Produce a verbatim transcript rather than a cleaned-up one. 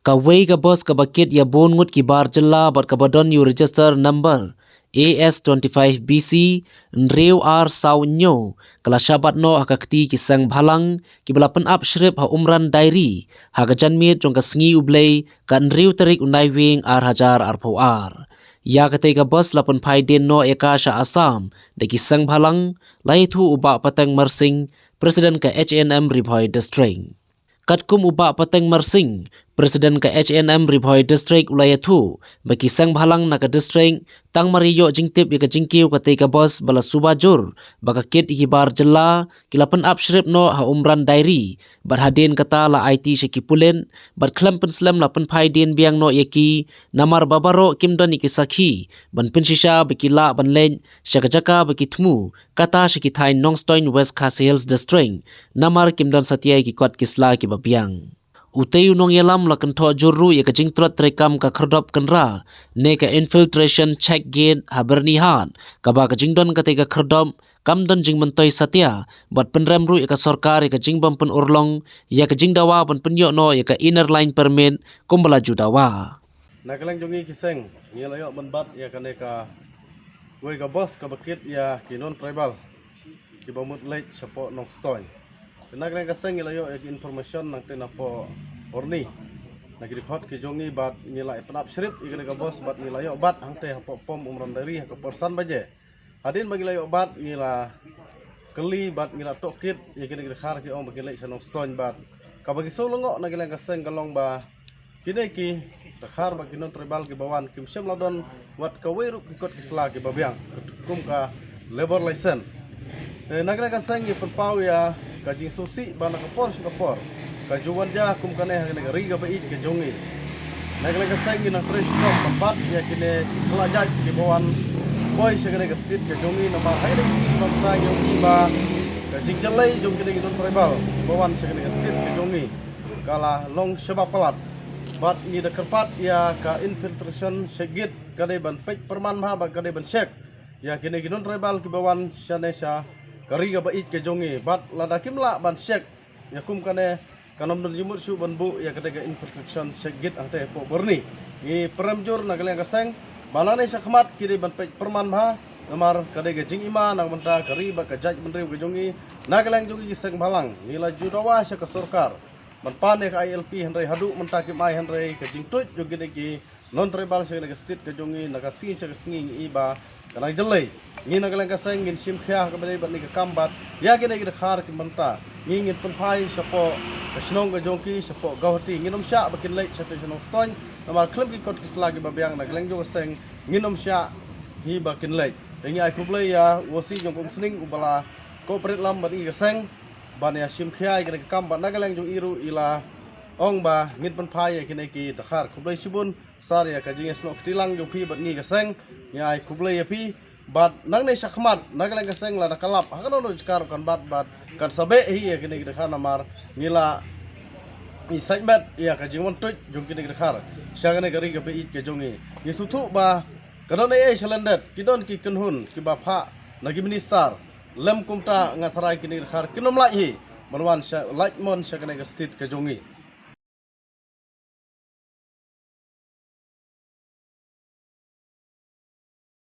Kawei ka bus kaba kit ïa bun ngut ki bar jylla bad kaba don ïa u register number A S twenty-five B C hynriew ar saw hynñiew ka la shah bat noh ha ka kti ki seng bhalang kiba la pynap shrip ha Umran Dairy ha ka janmiet jong ka sngi U Blei ka hynriew tarik u Naiwieng ar hajar arphew ar. Ïa katei ka bus la pynphai dien noh ïa ka sha Assam da ki seng bhalang, la ïathuh u Bah Pateng Marsing, President ka H A N M Ri Bhoi District. Katkum u Bah Pateng Marsing, President ka H A N M Ri Bhoi District, u la ïathuh ba ki seng bhalang na ka district tang mar ïoh jingtip ïa ka jingkiew katei ka bus ba la suba jur ba ka kit ïa ki bar jylla, ki la pynap shrip noh ha Umran Dairy bad hadien kata la aiti sha ki pulit bad khlem pynslem la pynphai dien biang noh ïa ki, namar ba baroh kim don ïa ki sakhi ban pynshisha ba ki lah ban leit sha ka jaka ba ki thmu, kata sha ki thaiñ Nongstoiñ, West Khasi Hills District, namar kim don satia ïa ki kot ki sla kiba biang. Utei u nongïalam la kynthoh jur ruh ïa ka jingtlot treikam ka khyrdop kynrad ne ka infiltration check gate ha Byrnihat, kaba ka jingdon katei ka khyrdop kam don jingmyntoi satia bad pynrem ruh ïa ka sorkar ïa ka jingbym pynurlong ïa ka jingdawa ban pynïoh noh ïa ka inner line permit kumba la ju dawa. Na ka liang jong ngi ki seng, ngi la ïoh ban bat ïa kane kawei ka bus kaba kit ïa ki non tribal kiba mut leit shapoh Nongstoiñ. Te na ka liang ka seng ngi la ïoh ïa ki information nangta napoh Urni, na ki dkhot ki jong ngi bad ngi la pynap shrip ïa kane ka bus bad ngi la ïoh bat hangta hapoh pom Umran Dairy ha ka por san baje. Hadien ba ngi la ïoh bat ngi la kylli bad ngi la tohkit ïa kine ki dkhar, ki ong ba ki leit sha Nongstoiñ bad kaba ngi sngewlyngngoh na ka liang ka seng ka long ba kine ki dkhar bad ki non tribal kiba wan kim shym la don wat kawei ruh ki kot ki sla kiba biang kum ka labour license. Eh, na ka liang ka seng ngi pynpaw ïa ka jingsngewsih ba na ka por sha ka por ka ju wan jia kum kane ha kane ka ri kaba ïeit ka jong ngi. Na ka liang ka seng ngi nang trei shitom ban bat ïa kine ki khlajait kiba wan poi sha kane ka state ka jong ngi, namar ha kane ka state ba mynta ngi ong ba ka jingjyllei jong kine ki non tribal kiba wan sha kane ka state ka jong ngi ka la long shaba palat. Bad ngi da kyrpad ïa ka infiltration check gate ka dei ban peit pyrman bha bad ka dei ban check ïa kine ki non tribal kiba wan shane sha ka ri kaba ïeit ka jong ngi. Bad lada kim lah ban check ïa kum kane, kan ym don jingmut shuh ban buh ïa kane ka infiltration check gate hangta hapoh Byrni. Ngi pyrem jur na ka liang ka seng ba nangne shakhmat ki dei ban peit pyrman bha, namar ka dei ka jingima na ka bynta ka ri bad ka jaitbynriew ka jong ngi. Na ka liang jong ngi ki seng bhalang ngi la ju dawa sha ka sorkar ban pan ïa ka I L P, hynrei haduh mynta kim ai, hynrei ka jingtuid jong kine ki non tribal sha kane ka state ka jong ngi na ka sngi sha ka sngi ngi i ba ka nang jyllei. Ngi na ka liang ka seng ngin shim khia ha kaba dei bad kane ka kam bad ïa kine ki dkhar ki mynta ngi ngin pynphai shapoh ka shnong ka jong ki, shapoh Guwahati. Ngin ym shah ba kin leit shatei sha Nongstoiñ, namar khlem ki kot ki sla kiba biang na ka liang jong ka seng ngin ym shah hi ba kin leit. Te ngi ai khublei ïa u O C jong ka Umsning uba la cooperate lang bad ngi ka seng ban ïa shim khia ïa kane ka kam bad na ka liang jong i ruh i la ong ba ngin pynphai ïa kine ki dkhar. Khublei shibun sir ïa ka jingïasnoh kti lang jong phi bad ngi ka seng. Ngi ai khublei ïa phi bad nangne shakhmat na ka liang ka seng lada ka lap ha kano kano jaka ruh kan bat bad kan sa beh hi ïa kine ki dkhar, namar ngi la i sait met ïa ka jingwan tuid jong kine ki dkhar sha kane ka ri kaba ïeit ka jong ngi. Ngi sngewthuh ba ka don ei ei shalyndet, ki don ki kynhun kiba phah na ki minister. Lym kumta nga tharai kine ki dkhar kin ym lait hi ban wan sha, lait mon sha kane ka state ka jong ngi.